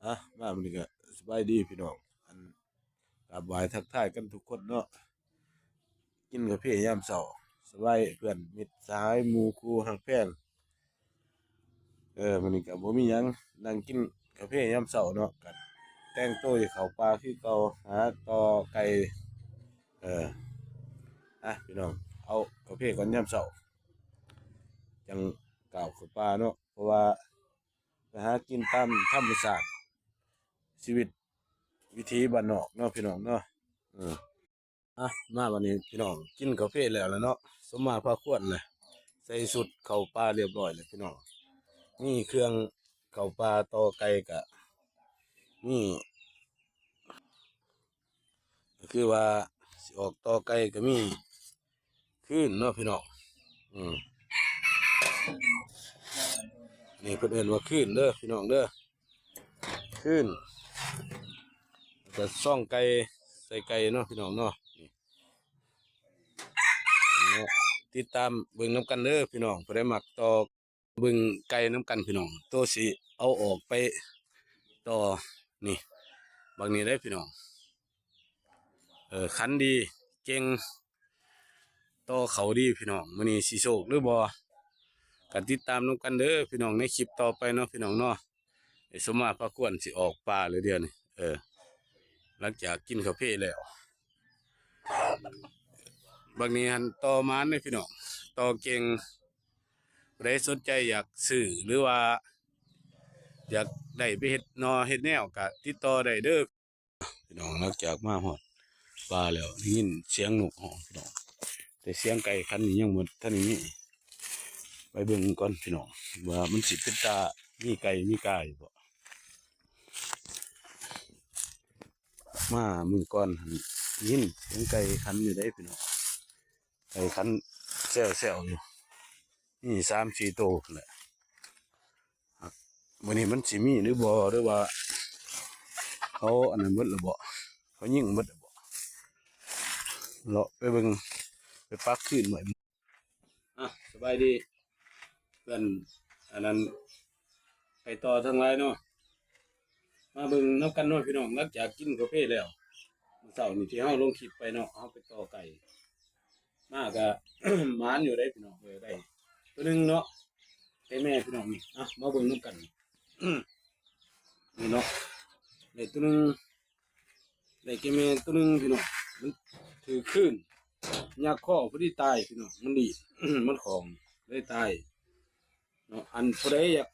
ອ່ະ ມາມື້ນີ້ກໍສະບາຍດີພີ່ນ້ອງ ອັນ ກາບໄຫວ້ທັກທາຍກັນທຸກຄົນເນາະ ກິນກາເຟຍາມເຊົ້າ ສະບາຍເພື່ອນມິດສະຫາຍໝູ່ຄູ່ຮັກແພງ. ເອີ ມື້ນີ້ກໍບໍ່ມີຫຍັງ ນັ່ງກິນກາເຟຍາມເຊົ້າເນາະ ກໍແຕ່ງໂຕຊິເຂົ້າປ່າຄືເກົ່າ ຫາຕໍ່ໄກ່. ເອີ ອ່ະ ພີ່ນ້ອງ ເອົາກາເຟກ່ອນຍາມເຊົ້າ ຈັ່ງກ້າວເຂົ້າປ່າເນາະ ເພາະວ່າໄປຫາກິນຕາມທຳມະຊາດ ຊີວິດວິຖີບ້ານນອກເນາະ ພີ່ນ້ອງເນາະ. ເອີ ອ່ະ ມາບັດນີ້ພີ່ນ້ອງ ກິນກາເຟແລ້ວລະເນາະ ສົມມາພາຄວນລະ ໃສ່ຊຸດເຂົ້າປ່າລຽບຮ້ອຍລະພີ່ນ້ອງ ມີເຄື່ອງເຂົ້າປ່າຕໍ່ໄກ່ກະມີ ກໍຄືວ່າຊິອອກຕໍ່ໄກ່ກໍມີ ຄືນເນາະພີ່ນ້ອງ. ອືມ ນີ້ເພິ່ນເອີ້ນວ່າຄືນເດີພີ່ນ້ອງເດີ ຄືນ ແລ້ວກໍຊອງໄກ່ ໃສ່ໄກ່ເນາະພີ່ນ້ອງເນາະ. ນີ້ເນາະ ຕິດຕາມເບິ່ງນຳກັນເດີພີ່ນ້ອງ ຜູ້ໃດມັກຕໍ່ ເບິ່ງໄກ່ນຳກັນພີ່ນ້ອງ ໂຕຊິເອົາອອກໄປຕໍ່. ນີ້ ບັກນີ້ເດ້ພີ່ນ້ອງ ເອີ ຂັນດີ ເກັ່ງ ຕໍ່ເຂົ້າດີພີ່ນ້ອງ ມື້ນີ້ຊິໂຊກຫຼືບໍ່ ກໍຕິດຕາມນຳກັນເດີພີ່ນ້ອງ ໃນຄລິບຕໍ່ໄປເນາະພີ່ນ້ອງເນາະ. ໄອ້ສົມມາພາຄວນຊິອອກປ່າແລ້ວດຽວນີ້ ເອີ ຫຼັງຈາກກິນກາເຟແລ້ວ ບັກນີ້ຫັ້ນຕໍ່ໝານເດ້ພີ່ນ້ອງ ຕໍ່ເກັ່ງ. ຜູ້ໃດສົນໃຈຢາກຊື້ ຫຼືວ່າຢາກໄດ້ໄປເຮັດໜໍ່ເຮັດແນວ ກະຕິດຕໍ່ໄດ້ເດີພີ່ນ້ອງ. ຫຼັງຈາກມາຮອດປ່າແລ້ວ ໄດ້ຍິນສຽງນົກຮ້ອງພີ່ນ້ອງ ແຕ່ສຽງໄກ່ຂັນນີ້ຍັງບໍ່ທັນໄດ້ມີ ໄປເບິ່ງກ່ອນພີ່ນ້ອງ ວ່າມັນຊິເປັນຕາມີໄກ່ມີກາຢູ່ບໍ່. ມາມື້ກ່ອນຫັ້ນ ຍິນສຽງໄກ່ຂັນຢູ່ເດ້ພີ່ນ້ອງ ໄກ່ຂັນແຊວໆຢູ່ ມີສາມສີ່ໂຕພຸ້ນແຫຼະ. ມື້ນີ້ມັນຊິມີຫຼືບໍ່ ຫຼືວ່າເຂົາອັນນັ້ນໝົດແລ້ວບໍ່ ເຂົາຍິງໝົດແລ້ວບໍ່ ເລາະໄປເບິ່ງ ໄປປັກຄືນໄວ້. ອ່ະ ສະບາຍດີເພື່ອນ ອັນນັ້ນ ໄປຕໍ່ທັງຫຼາຍເນາະ ມາເບິ່ງນຳກັນເນາະພີ່ນ້ອງ. ຫຼັງຈາກກິນກາເຟແລ້ວ ມື້ເຊົ້ານີ້ທີ່ເຮົາລົງຄລິບໄປເນາະ ເຮົາໄປຕໍ່ໄກ່ມາກະ ໝານຢູ່ເດ້ພີ່ນ້ອງເອີຍ ໄດ້ໂຕໜຶ່ງເນາະ ແຕ່ແມ່ພີ່ນ້ອງນີ້. ອ່ະ ມາເບິ່ງນຳກັນ ນີ້ເນາະ ໄດ້ໂຕໜຶ່ງ ໄດ້ແກ່ແມ່ໂຕໜຶ່ງພີ່ນ້ອງ ມັນຖືກຄື້ນຍັກຄໍພໍດີຕາຍພີ່ນ້ອງ ມັນດີດ ມັນຂອງ ເລີຍຕາຍເນາະ. ອັນຜູ້ໃດຢາກ